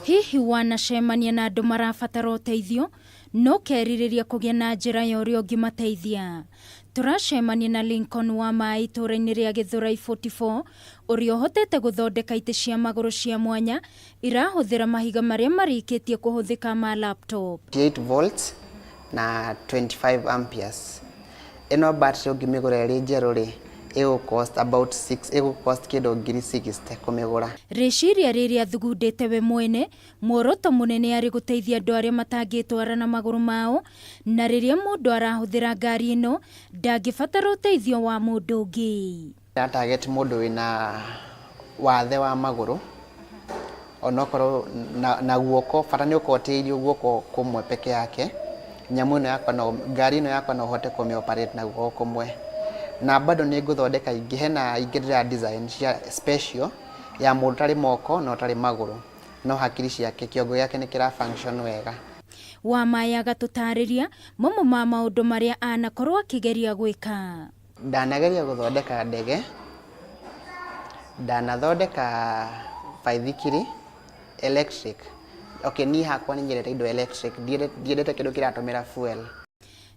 Hihi wanacemania na andũ marabatara ũteithio no ũkerirĩria kũgĩa na njĩra ya ũrĩa ũngĩmateithia? Tũracemania na Lincoln wa Maĩ itũũra-inĩ rĩa Gĩthũrai 44 ũrĩa ũhotete gũthondeka itĩ cia magũrũ cia mwanya irahũthĩra mahiga marĩa marĩkĩtie kũhũthĩka ma laptop. 8 volts na 25 amperes. Ĩno battery ũngĩmĩgũra ĩrĩ njerũ rĩ, ĩgũ cost about 6, ĩgũ cost kĩndũ ngiri 60 kũmĩgũra. Rĩciria rĩrĩ athugundĩte we mwene, muoroto mũnene arĩ gũteithia andũ arĩa matangĩtwara na magũrũ mao, na rĩrĩa mũndũ arahũthĩra ngari ĩno ndangĩbatara ũteithio wa mũndũ ũngĩ. Na target mũndũ wĩna wathe wa magũrũ onokorwo na guoko, bata nĩ ũkorwo ũtĩirio guoko kũmwe peke yake. Nyamũ ĩno yakwa no, ngari ĩno yakwa no ũhote kũmĩ operate na guoko kũmwe. Na bado nĩ ngũthondeka ingĩ, hena ingĩ ndĩra design cia special ya mũndũ ũtarĩ moko na ũtarĩ magũrũ, no hakiri ciake, kĩongo gĩake nĩ kĩra function wega. Wamaĩ agatũtarĩria mamwe ma maũndũ marĩa anakorwo akĩgeria gwĩka. Ndanageria gũthondeka ndege, ndanathondeka baithikiri electric. Okay, niĩ hakwa nĩ nyendete indo electric, ndiendete kĩndũ kĩratũmĩra fuel.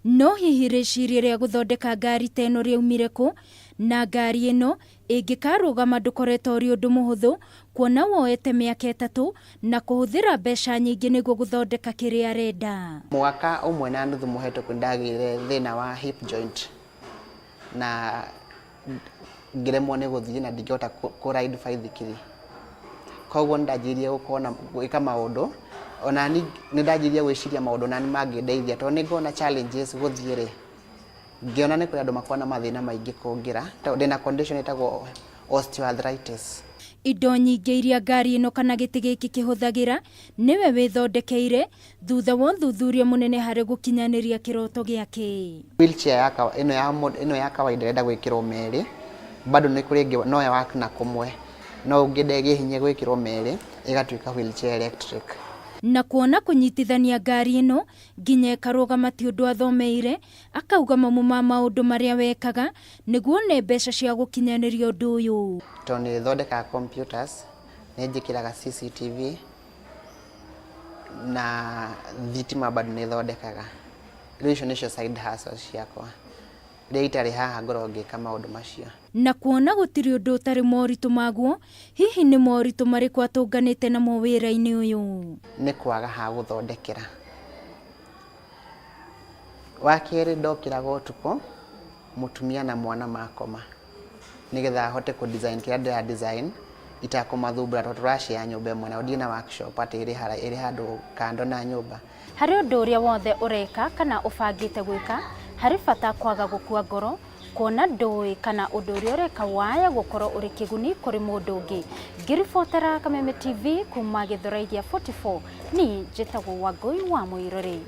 No hihi rĩciria rĩa gũthondeka ngari ta ĩno rĩaumire kũ? Na ngari ĩno ĩngĩkarũgama ndũkoretwo ũrĩ ũndũ mũhũthũ kuona woete mĩaka ĩtatũ na kũhũthĩra mbeca nyingĩ nĩguo gũthondeka kĩrĩa arenda. Mwaka ũmwe na nuthu mũhetũku nĩndagĩire thĩna wa hip joint na ngĩremwo nĩ gũthiĩ na ndingĩhota kũ ride baithikiri. Koguo nĩndanjirie gũkorwo na gwĩka maũndũ ona niĩ nĩndanjirie gwĩciria maũndũ onani mangĩndeithia tondũ nĩngoragwo na challenges gũthiĩ rĩ, ngĩona nĩ kũrĩ andũ makoragwo na mathĩna maingĩ kũngĩra, tondũ ndĩna condition ĩtagwo osteoarthritis. Indo nyingĩ iria ngari ĩno kana gĩtĩ gĩkĩ kĩhũthagĩra nĩwe wĩthondekeire thutha wa ũthuthuria mũnene harĩ gũkinyanĩria kĩroto gĩake. Wheelchair ya ĩno ya ĩno ya kawaida ĩrenda gwĩkĩrwo merĩ, bado nĩ kũrĩ ĩngĩ no ya work na kũmwe, no ũngĩenda ĩgĩe hinya gwĩkĩrwo merĩ ĩgatuĩka wheelchair electric. Na kuona kũnyitithania ngari ĩno nginya ĩkarũgama ti ũndũ athomeire, akauga mamwe ma maũndũ marĩa wekaga nĩguo one mbeca cia gũkinyanĩria ũndũ ũyũ. Tondũ nĩ thondekaga computers, nĩ njĩkĩraga CCTV na thitima bado nĩ thondekaga. Rĩu icio nĩcio side hustles ciakwa. Rĩrĩa itarĩ haha ngoragwo ngĩka maũndũ macio. Na kuona gũtirĩ ũndũ ũtarĩ moritũ maguo, hihi nĩ moritũ marĩkũ atũnganĩte namo wĩra-inĩ ũyũ? Nĩ kwaga ha gũthondekera. Wa kerĩ ndokĩraga ũtukũ mũtumia na mwana makoma nĩgetha hote kũ design kĩrĩa ndĩra design itakũmathumbũra tondũ tũra share nyũmba ĩmwe nao ndirĩ na workshop atĩ ĩrĩ handũ kando na nyũmba. Harĩ ũndũ ũrĩa wothe ũreka kana ũbangĩte gwĩka, harĩ bata kwaga gũkua ngoro, kuona ndũĩ kana ũndũ ũrĩa ũreka waya gũkorwo ũrĩ kĩguni kũrĩ mũndũ ũngĩ. Ngĩribotera Kameme TV kuma Gĩthũrai gĩa 44, niĩ njĩtagwo Wangũi wa Mũirũrĩ.